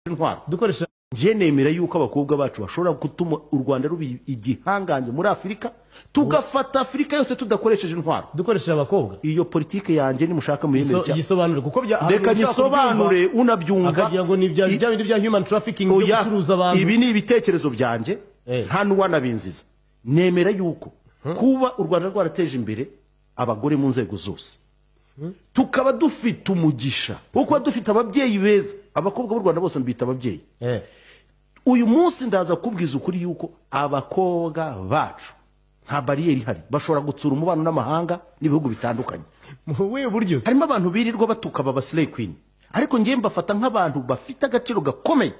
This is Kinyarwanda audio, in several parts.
Intwaro. Dukoresha. Njye nemera yuko abakobwa bacu bashobora gutuma u Rwanda ruba igihangange muri Afurika, tugafata Afurika yose tudakoresheje intwaro. Dukoresheje abakobwa. Iyo politike yanjye nimushaka muyemere Yisobanure kuko bya Reka nyisobanure, unabyumva akagira ngo ni bya bya bindi bya human trafficking byo Oya, gucuruza abantu. Ibi ni ibitekerezo byanjye, nta n'uwanabinziza. Nemera yuko kuba u Rwanda rwarateje imbere abagore mu nzego zose, tukaba dufite umugisha wo kuba dufite ababyeyi beza, abakobwa b'u Rwanda bose mbita ababyeyi. Uyu munsi ndaza kubwiza ukuri yuko abakobwa bacu nta bariyeri ihari, bashobora gutsura umubano n'amahanga n'ibihugu bitandukanye. Mu buhe buryo? Harimo abantu birirwa batuka aba slay queen, ariko njyewe mbafata nk'abantu bafite agaciro gakomeye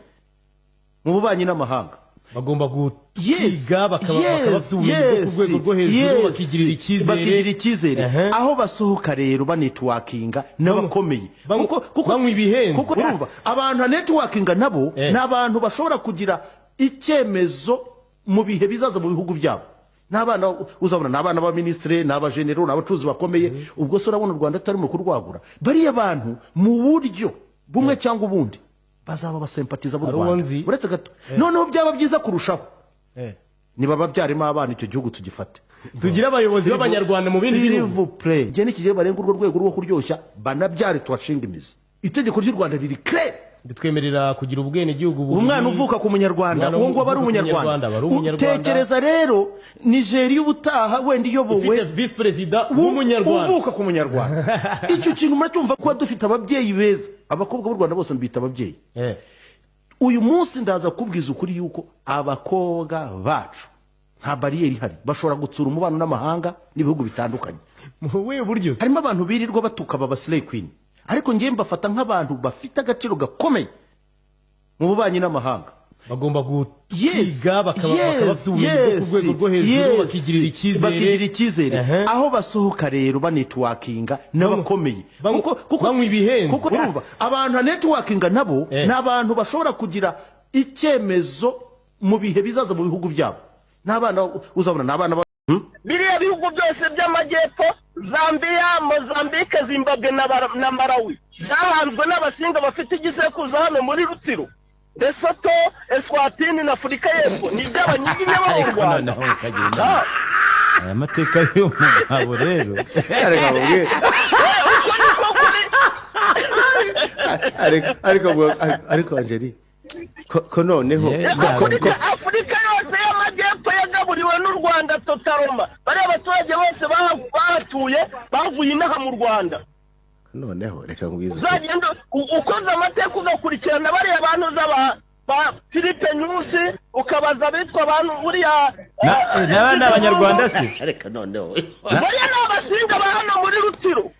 mu bubanyi n'amahanga. Bagomba kwiga, bakaba bafite ubumenyi bwo ku rwego rwo hejuru, bakigirira icyizere. Bakigirira icyizere. Aho basohoka rero banetworkinga n'abakomeye. Banywa ibihenze. Kuko urumva abantu networkinga nabo ni abantu bashobora kugira icyemezo mu bihe bizaza mu bihugu byabo. N'abana uzabona ni abana b'abaminisitiri, ni abajenero, ni abacuruzi bakomeye. Ubwo se urabona u Rwanda tutarimo kurwagura? Bariya bantu mu buryo bumwe cyangwa ubundi bazaba abasempatiza b'u Hari uwo Rwanda. nzi. Uretse gato, noneho byaba byiza kurushaho niba babyarimo abana, icyo gihugu tugifate. Tugire abayobozi b'Abanyarwanda mu bindi bihugu. S'il vous plaît. Igihe nikigera barenga urwo rwego rwo kuryoshya, banabyare, tuhashinga imizi. Itegeko ry'u Rwanda riri clair. Ritwemerera kugira ubwenegihugu bubiri. Umwana uvuka ku Munyarwanda, Umwana uwo nguwo aba ari uvuka ku Umunyarwanda. Munyarwanda, aba ari Umunyarwanda. Utekereza rero Nigeria ubutaha wenda iyobowe ifite visi perezida w'Umunyarwanda uvuka ku Munyarwanda. Icyo kintu muracyumva? Kuba dufite ababyeyi beza, abakobwa b'u Rwanda bose mbita ababyeyi. Uyu munsi ndaza kubwiza ukuri yuko abakobwa bacu nta bariyeri ihari, bashobora gutsura umubano n'amahanga n'ibihugu bitandukanye. Mu buhe buryo? Harimo abantu birirwa batuka aba slay queen, ariko njyewe mbafata nk'abantu bafite agaciro gakomeye mu bubanyi n'amahanga. Bagomba kwiga, bakaba bafite ubumenyi bwo ku rwego rwo hejuru, bakigirira icyizere. Bakigirira icyizere. Aho basohoka rero banetworkinga n'abakomeye. Banywa ibihenze. Kuko urumva abantu networkinga nabo ni abantu bashobora kugira icyemezo mu bihe bizaza mu bihugu byabo. N'abana uzabona ni abana Biriya bihugu byose by'amajyepfo, Zambia, Mozambique, Zimbabwe na Malawi, byahanzwe n'Abasinga bafite igisekuruza hano muri Rutsiro. Lesotho, Eswatini na Afurika y'Epfo ni iby'Abanyiginya bo mu Ariko Rwanda. noneho ukagenda aya mateka y'umugabo rero. Reka mubwire. Uko niko kuri. Ariko Angeli, ko noneho Afurika yose y'Amajyepfo yagaburiwe n'u Rwanda totalement. Bariya abaturage bose bahatuye bavuye inaha mu Rwanda. Noneho reka nkubwize ukuri. Uzagenda ukoze amateka, ugakurikirana bariya bantu z'aba ba Filipe Nyusi, ukabaza abitwa abantu buriya. N'aba ni Abanyarwanda se? Reka noneho. Bariya ni Abasinga ba hano muri Rutsiro.